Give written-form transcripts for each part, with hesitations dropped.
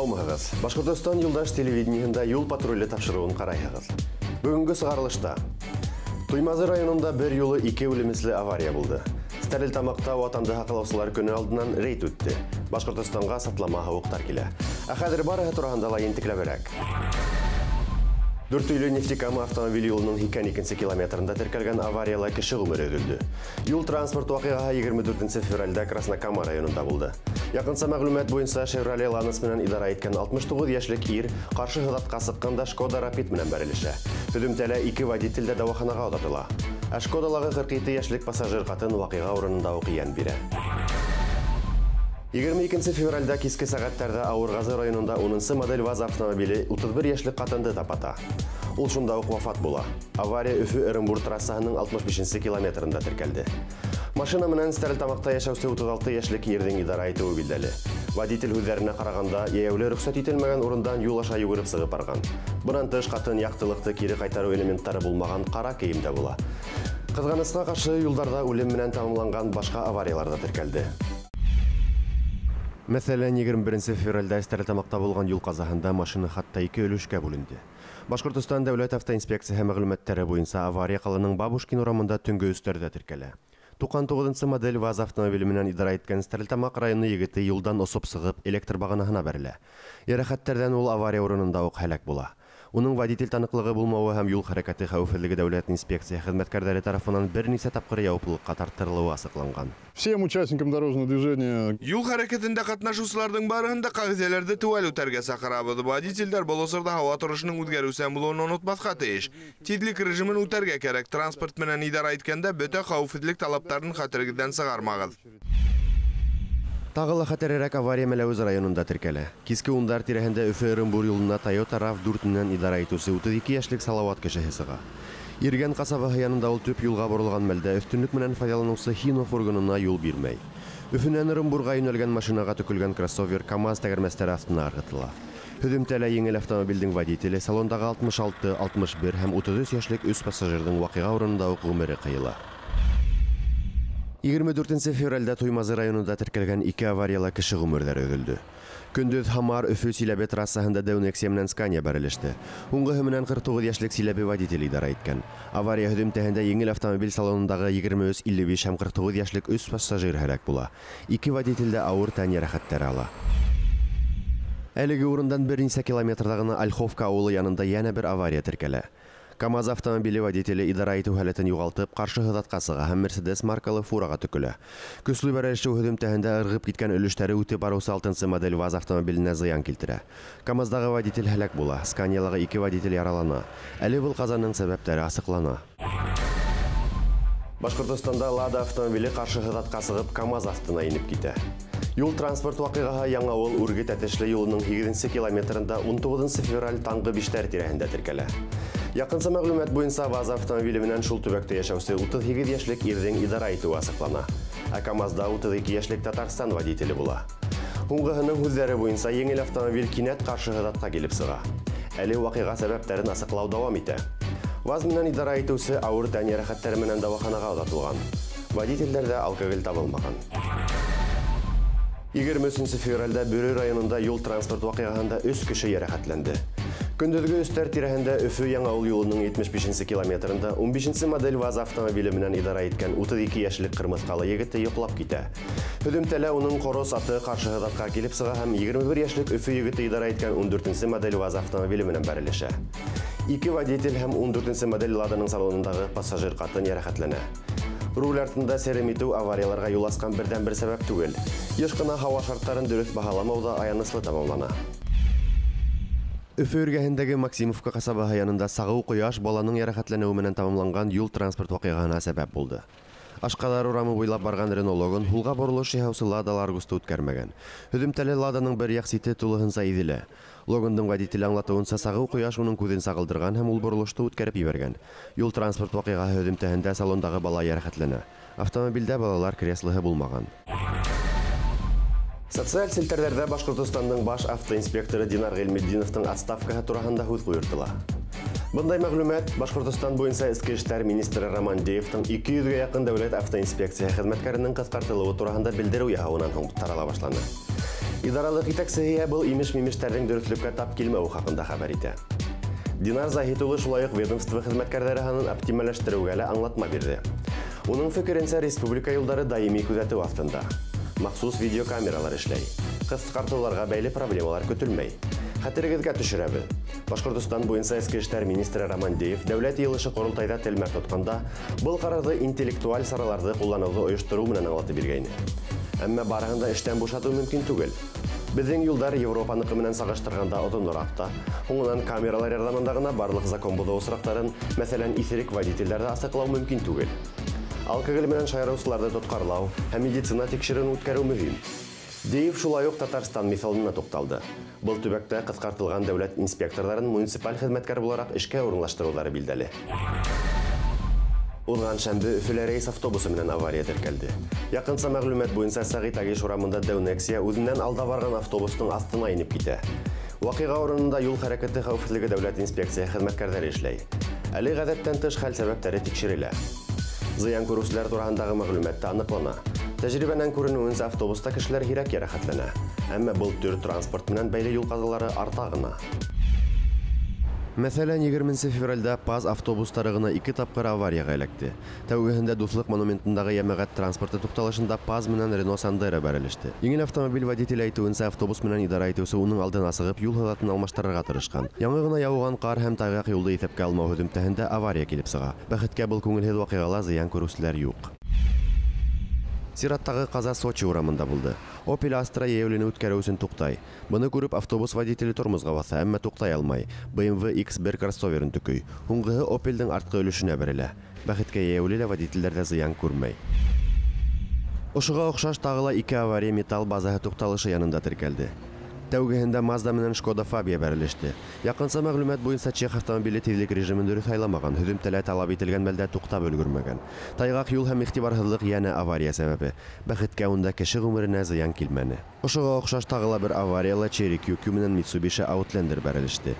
Һаумыһығыҙ! Башҡортостан юлдаш телевидениеһында юл патруле тапшырыуын ҡарайһығыҙ. Бөгөнгө сығарылышта Туймазы районында бер юлы ике үлемесле авария булды. Стәрлетамаҡта Ватанды һаҡлаусылар көнө алдынан рейд үтте. Башҡортостанға сатлама һыуыҡтар килә. Ә хәҙер барыһы тураһында ла ентекләберәк. Дүртөйлө Нефтекама автомобиль юлының 82 километрында теркәлгән аварияла кеше ғүмере өҙөлдө. Юл транспорт ваҡиғаһы 24 февралдә Краснокама районында булды. Яҡынса мәғлүмәт буйынса Chevrolet Lanos менән идара иткән 69 йәшлек ир ҡаршы һыҙатҡа сыҡҡанда Шкода Rapid менән бәрелешә. Һөҙөмтәлә ике водитель дә дауаханаға оҙатыла. Ә Шкодалағы 47 йәшлек пассажир ҡатын ваҡиға урынында уҡ йән бирә. 22 февралдә киске сәғәттәрҙә Ауырғазы районында 10 модель ВАЗ автомобиле 31 йәшлек ҡатынды тапата. Ул шунда уҡ вафат була. Авария Өфө Ырымбур трассаһының 65 километрында теркәлде. Машина менән Стәрлетамаҡта йәшәүсе 36 йәшлек ирҙең идара итеүе билдәле. Водитель һүҙҙәренә ҡарағанда, йәйәүле рөхсәт ителмәгән урындан юл аша йүгереп сығып барған. Бынан тыш ҡатын яҡтылыҡты кире ҡайтарыу элементтары булмаған ҡара кейемдә була. Ҡыҙғанысҡа ҡаршы юлдарҙа үлем менән тамамланған башҡа авариялар ҙа теркәлде. Мәҫәлән, 21 февралдә Стәрлетамаҡта булған юл ҡазаһында машина хатта ике өлөшкә бүленде. Башҡортостан дәүләт автоинспекцияһы мәғлүмәттәре буйынса авария ҡаланың Бабушкин урамында төнгө 3-тәрҙә теркәлә. 99 модель ВАЗ автомобиле менән идара иткән Стәрлетамаҡ районы егете юлдан осоп сығып электр бағанаһына бәрелә. Йәрәхәттәрҙән ул авария урынында уҡ һәләк була. Уның водитель таныҡлығы булмауы һәм юл хәрәкәте хәүефһеҙлеге дәүләт инспекцияһы хеҙмәткәрҙәре тарафынан бер нисә тапҡыр яуаплылыҡҡа тарттырылыуы асыҡланған. Всем участникам дорожного движения. Юл хәрәкәтендә ҡатнашыусыларҙың барыһын да ҡағиҙәләрҙе теүәл үтәргә саҡырабыҙ. Водителдәр был осорҙа һауа торошоноң үҙгәреүсән булыуын онотмаҫҡа тейеш. Тиҙлек режимын үтәргә кәрәк. Транспорт менән идара иткәндә бөтә хәүефһеҙлек талаптарын хәтерегеҙҙән сығармағыҙ. Тағы ла хәтәрерәк авария Мәләүез районында теркәлә. Киске 10-дар тирәһендә Өфө Ырымбур юлына Toyota RAV4 менән идара итеүсе 32 йәшлек Салауат кешеһе сыға. Иргән ҡасабаһы янында ул төп юлға боролған мәлдә өҫтөнлөк менән файҙаланыусы Хино фургонына юл бирмәй. Өфөнән Ырымбурға йүнәлгән машинаға төкөлгән кроссовер КАМАЗ тәгәрмәстәре аҫтына ырғытыла. Һөҙөмтәлә еңел автомобилдең водителе салондағы 66, 61 һәм 33 йәшлек 3 пассажирҙың ваҡиға урынында уҡ ғүмере ҡыйыла. 24 февралдә Туймазы районында теркәлгән ике аварияла кеше ғүмерҙәре өҙөлдө. Көндөҙ Һамар Өфө Силәбе трассаһында Дәү Нексия менән Скания бәрелеште. Уңғыһы менән 49 йәшлек Силәбе водитель идара иткән. Авария һөҙөмтәһендә еңел автомобиль салонындағы 23, 55 һәм 49 йәшлек 3 пассажир һәләк була. Ике водитель дә ауыр тән йәрәхәттәре ала. Әлеге урындан бер нисә километрҙа ғына Ольховка ауылы янында йәнә бер авария теркәлә. КАМАЗ автомобиле водителе идара итеү һәләтен юғалтып, ҡаршы һыҙатҡа сыға һәм Мерседес маркалы фураға төкөлә. Көслө бәрелешеү һөҙөмтәһендә ырғып киткән өлөштәре үтеп барыусы 6 модель ВАЗ автомобиленә зыян килтерә. КАМАЗдағы водитель һәләк була, Сканиялағы ике водитель яралана. Әле был ҡазаның сәбәптәре асыҡлана. Башҡортостанда Лада автомобиле ҡаршы һыҙатҡа сығып, КАМАЗ аҫтына инеп китә. Юл транспорт ваҡиғаһы Яңауыл Үрге Тәтешле юлының 8 километрында 19 февраль таңғы 5-тәр тирәһендә теркәлә. Яҡынса мәғлүмәт буйынса ВАЗ автомобиле менән шул төбәктә йәшәүсе 38 йәшлек ирҙең идара итеүе асыҡлана. Ә КАМАЗда 32 йәшлек Татарстан водителе була. Һуңғыһының һүҙҙәре буйынса еңел автомобиль кинәт ҡаршы һыҙатҡа килеп сыға. Әле ваҡиға сәбәптәрен асыҡлау дауам итә. ВАЗ менән идара итеүсе ауыр тән йәрәхәттәре менән дауаханаға оҙатылған. Водителдәрҙә алкоголь табылмаған. 23 февралдә Бөрө районында юл транспорт ваҡиғаһында 3 кеше йәрәхәтләнде. Көндөҙгө 3-тәр тирәһендә Өфө Яңауыл юлының 75 километрында 15 модель ВАЗ автомобиле менән идара иткән 32 йәшлек ҡырмыҫҡалы егете йоҡлап китә. Һөҙөмтәлә уның ҡорос аты ҡаршы һыҙатҡа килеп сыға һәм 21 йәшлек Өфө егете идара иткән 14 модель ВАЗ автомобиле менән бәрелешә. Ике водитель һәм 14 модель Ладаның салонындағы пассажир ҡатын йәрәхәтләнә. Руль артында серем итеү аварияларға юл асҡан берҙән-бер сәбәп түгел. Йыш ҡына һауа шарттарын дөрөҫ баһаламау ҙа аяныслы тамамлана. Өфө эргәһендәге Максимовка ҡасабаһы янында сағыу ҡояш баланың йәрәхәтләнеүе менән тамамланған юл транспорт ваҡиғаһына сәбәп булды. Ашҡаҙар урамы буйлап барған Рено Логан һулға боролош яһаусы Лада Ларгусты үткәрмәгән. Һөҙөмтәле Ладаның бер яҡ сите тулыһынса иҙелә. Логандың водителе аңлатыуынса сағыу ҡояш уның күҙен сағылдырған һәм ул боролошто үткәреп ебәргән. Юл транспорт ваҡиғаһы һөҙөмтәһендә салондағы бала йәрәхәтләнә. Автомобилдә балалар креслоһы булмаған. Социаль селтәрҙәрҙә Башҡортостандың баш автоинспекторы Динар Ғилметдиновтың отставкаһы тураһында һүҙ ҡуйыртыла. Бындай мәғлүмәт Башҡортостан буйынса Эске эштәр министры Роман Деевтың 200-гә яҡын дәүләт автоинспекцияһы хеҙмәткәренең ҡыҫҡартылыуы тураһында белдереү яһауынан һуң тарала башланы. Идаралыҡ етәксеһе был имеш-мимештәрҙең дөрөҫлөккә тап килмәүе хаҡында хәбәр итә. Динар Заһит улы шулай уҡ ведомство хеҙмәткәрҙәре һанын оптимальләштереүгә лә аңлатма бирҙе. Уның фекеренсә, республика юлдары даими күҙәтеү аҫтында. Махсус видеокамералар эшләй. Ҡыҫҡартыуларға бәйле проблемалар көтөлмәй. Хәтерегеҙгә төшөрәбеҙ. Башҡортостан буйынса эске эштәр министры Роман Деев дәүләт йыйылышы ҡоролтайҙа телмәр тотҡанда был ҡарарҙы интеллектуаль сараларҙы ҡулланыуҙы ойоштороу менән аңлатып биргәйне. Әммә барыһын да эштән бушатыу мөмкин түгел. Беҙҙең юлдар Европаныҡы менән сағыштырғанда оҙонораҡ та. Һуңынан камералар ярҙамында ғына барлыҡ закон боҙоу осраҡтарын, мәҫәлән, иҫерек водителдәрҙе асыҡлау мөмкин түгел. Алкоголь менән шаярыусыларҙы тотҡарлау һәм медицина тикшереүен үткәреү мөһим. Деев шулай уҡ Татарстан миҫалына туҡталды. Был төбәктә ҡыҫҡартылған дәүләт инспекторҙарын муниципаль хеҙмәткәр булараҡ эшкә урынлаштырыуҙары билдәле. Уҙған шәмбе Өфөлә рейс автобусы менән авария теркәлде. Яҡынса мәғлүмәт буйынса Сәғит Агиш урамында дәү Нексия үҙенән алда барған автобустың аҫтына инеп китә. Ваҡиға урынында юл хәрәкәте хәүефһеҙлеге дәүләт инспекцияһы хеҙмәткәрҙәре эшләй. Әле ғәҙәттән тыш хәл сәбәптәре тикшерелә. Зыян күреүселәр тураһындағы мәғлүмәт тә аныҡлана. Тәжрибәнән күренеүенсә, автобуста кешеләр һирәк йәрәхәтләнә. Әммә был төр транспорт менән бәйле юл ҡазалары арта ғына. Мәҫәлән, 20 февралдә ПАЗ автобустары ғына 2 тапҡыр аварияға эләкте. Тәүгеһендә Дуҫлыҡ монументындағы йәмәғәт транспорты туҡталышында ПАЗ менән Рено Сандеро бәрелеште. Еңел автомобиль водителе әйтеүенсә, автобус менән идара итеүсе уның алдына сығып юл һыҙатын алмаштырырға тырышҡан. Яңы ғына яуған ҡар һәм тайғаҡ юлды иҫәпкә алмау һөҙөмтәһендә авария килеп сыға. Бәхеткә, был күңелһеҙ ваҡиғала зыян күреүселәр юҡ. Сираттағы ҡаза Сочи урамында булды. Opel Astra йәйәүлене үткәреү өсөн туҡтай. Быны күреп автобус водителе тормозға баҫа, әммә туҡтай алмай. BMW X1 кроссоверын төкөй. Һуңғыһы Opel'дең артҡы өлөшөнә бәрелә. Бәхеткә, йәйәүле лә водителдәр ҙә зыян күрмәй. Ошоға оҡшаш тағы ла 2 авария металл базаһы туҡталышы янында теркәлде. Тәүгеһендә Mazda менән Шкода Фабия бәрелеште. Яҡынса мәғлүмәт буйынса, чех автомобиле тиҙлек режимын дөрөҫ һайламаған, һөҙөмтәлә талап ителгән мәлдә туҡтап өлгөрмәгән. Тайғаҡ юл һәм иғтибарһыҙлыҡ йәнә авария сәбәбе. Бәхеткә, унда кеше ғүмеренә зыян килмәне. Ошоға оҡшаш тағы ла бер аварияла Chery QQ менән Mitsubishi Outlander бәрелеште.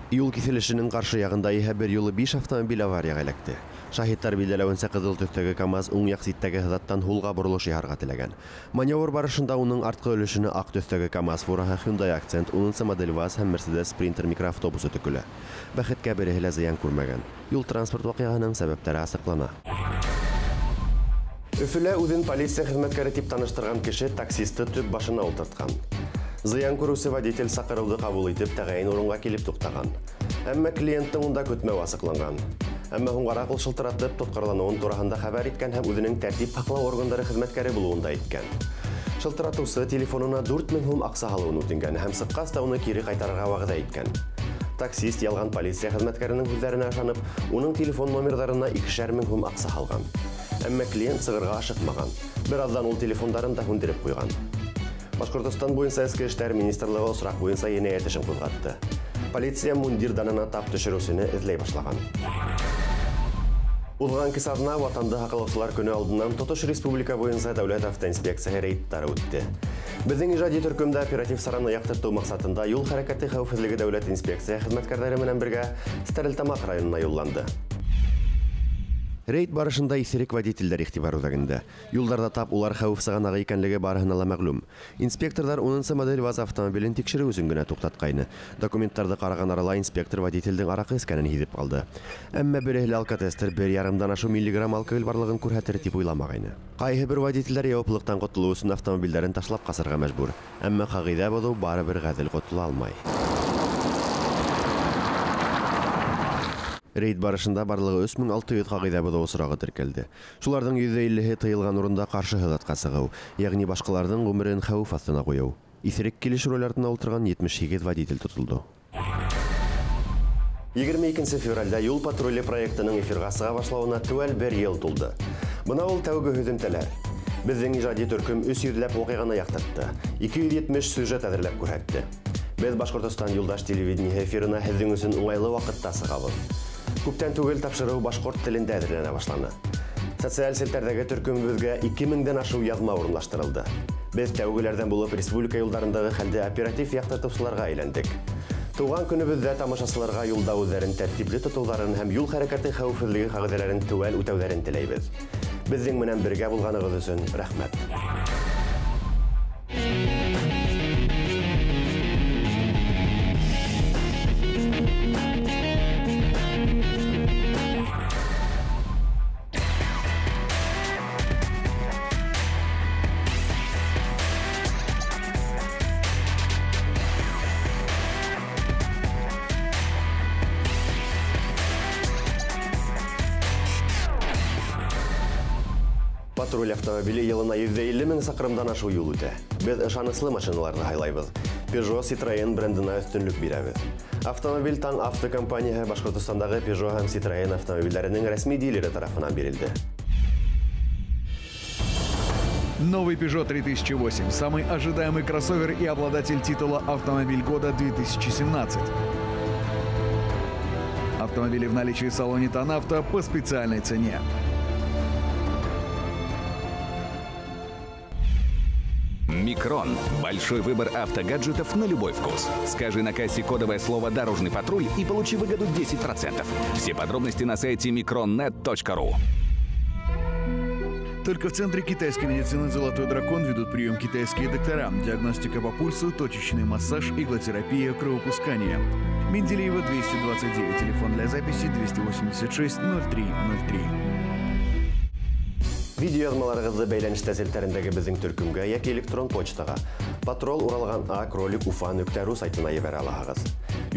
Юл киҫелешенең ҡаршы яғында иһә бер юлы 5 автомобиль аварияға эләкте. Шаһиттар билдәләүенсә, ҡыҙыл төҫтәге КАМАЗ уң яҡ ситтәге һыҙаттан һулға боролош яһарға теләгән. Маневр барышында уның артҡы өлөшөнә аҡ төҫтәге КАМАЗ фураһы, Hyundai Accent, 10-нсы модель ВАЗ һәм Mercedes Sprinter микроавтобусы төкөлә. Бәхеткә, береһе лә зыян күрмәгән. Юл транспорт ваҡиғаһының сәбәптәре асыҡлана. Өфөлә үҙен полиция хеҙмәткәре тип таныштырған кеше таксисты төп башына ултыртҡан. Зыян күреүсе водитель саҡырыуҙы ҡабул итеп, тәғәйен урынға килеп туҡтаған. Әммә клиенттың унда көтмәү асыҡланған. Әммә һуңғараҡ ул шылтыратып, тотҡарланыуын тураһында хәбәр иткән һәм үҙенең тәртип һаҡлау органдары хеҙмәткәре булыуын да әйткән. Шылтыратыусы телефонына 4000 һум аҡса һалыуын үтенгән һәм сыҡҡас та уны кире ҡайтарырға вәғәҙә иткән. Таксист ялған полиция хеҙмәткәренең һүҙҙәренә ышанып, уның телефон номерҙарына 2,000 һум аҡса һалған. Әммә клиент сығырға ашыҡмаған. Бер аҙҙан ул телефондарын да һүндереп ҡуйған. Башҡортостан буйынса эске эштәр министрлығы осраҡ буйынса енәйәт эшен ҡуҙғатты. Полиция мундир данына тап төшөрөүсене эҙләй башлаған. Уҙған кис аҙна Ватанды һаҡлаусылар көнө алдынан тотош республика буйынса дәүләт автоинспекцияһы рейдтары үтте. Беҙҙең ижади төркөмдә оператив сараны яҡтыртыу маҡсатында юл хәрәкәте хәүефһеҙлеге дәүләт инспекцияһы хеҙмәткәрҙәре менән бергә Стәрлетамаҡ районына юлланды. Рейд барышында иҫерек водителдәр иғтибар үҙәгендә. Юлдарҙа тап улар хәүеф сығанағы икәнлеге барыһына ла мәғлүм. Инспекторҙар 10-нсы модель ВАЗ автомобилен тикшереү өсөн генә туҡтатҡайны. Документтарҙы ҡараған арала инспектор водителдең араҡы эскәнен һиҙеп ҡалды. Әммә береһе лә алкотестер 1,5 ашыу миллиграмм алкоголь барлығын күрһәтер тип уйламағайны. Ҡайһы бер водителдәр яуаплылыҡтан ҡотолоу өсөн автомобилдәрен ташлап ҡасырға мәжбүр. Әммә ҡағиҙә боҙоу барыбер ғәҙел ҡотола алмай. Рейд барышында барлығы 3600 ҡағиҙә боҙоу осрағы теркәлде. Шуларҙың 150-һе тыйылған урында ҡаршы һыҙатҡа сығыу, йәғни башҡаларҙың ғүмерен хәүеф аҫтына ҡуйыу. Иҫерек килеш руль артына ултырған 78 водитель тотолдо. 22 февралдә юл патруле проектының эфирға сыға башлауына теүәл бер йыл тулды. Бына ул тәүге һөҙөмтәләр. Беҙҙең ижади төркөм 300-ләп ваҡиғаны яҡтыртты, 270 сюжет әҙерләп күрһәтте. Беҙ Башҡортостан юлдаш телевидениеһы эфирына һеҙҙең өсөн уңайлы ваҡытта сығабыҙ. Күптән түгел тапшырыу башҡорт телендә әҙерләнә башланы. Социаль селтәрҙәге төркөмөбөҙгә 2000-дән ашыу яҙма урынлаштырылды. Беҙ тәүгеләрҙән булып республика юлдарындағы хәлде оператив яҡтыртыусыларға әйләндек. Тыуған көнөбөҙҙә тамашасыларға юлда үҙҙәрен тәртипле тотоуҙарын һәм юл хәрәкәте хәүефһеҙлеге ҡағиҙәләрен теүәл үтәүҙәрен теләйбеҙ. Беҙҙең менән бергә булғанығыҙ өсөн рәхмәт. Патруль автомобиле йылына 150 мең саҡрымдан ашыу юл үтә. Беҙ ышаныслы машиналарҙы һайлайбыҙ. Peugeot, Citroën брендына өҫтөнлөк бирәбеҙ. Автомобиль Таң Авто компанияһы Башҡортостандағы Peugeot һәм Citroën автомобилдәренең рәсми дилеры тарафынан бирелде. Новый Peugeot 3008 – самый ожидаемый кроссовер и обладатель титула «Автомобиль года 2017». Автомобили в наличии в салоне «Танавто» по специальной цене. Микрон. Большой выбор автогаджетов на любой вкус. Скажи на кассе кодовое слово «Дорожный патруль» и получи выгоду 10%. Все подробности на сайте mikronnet.ru. Только в Центре китайской медицины «Золотой дракон» ведут прием китайские доктора. Диагностика по пульсу, точечный массаж, иглотерапия, кровопускание. Менделеева, 229. Телефон для записи 286 03 03. Видеояҙмаларығыҙҙы бәйләнештә селтәрендәге беҙҙең төркөмгә йәки электрон почтаға patrol уралған а кролик уфа нөктә ру сайтына ебәрә алаһығыҙ.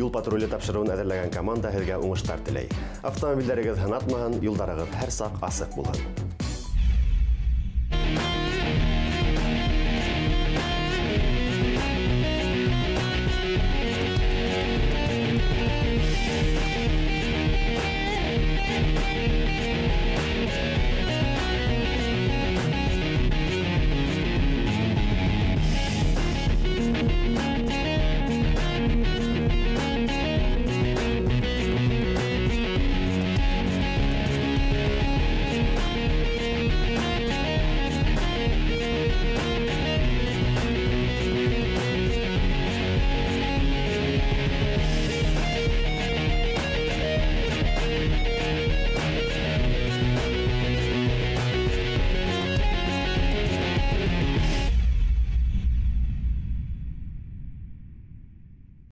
Юл патруле тапшырыуын әҙерләгән команда һеҙгә уңыштар теләй. Автомобилдәрегеҙ һынатмаһын, юлдарығыҙ һәр саҡ асыҡ булһын.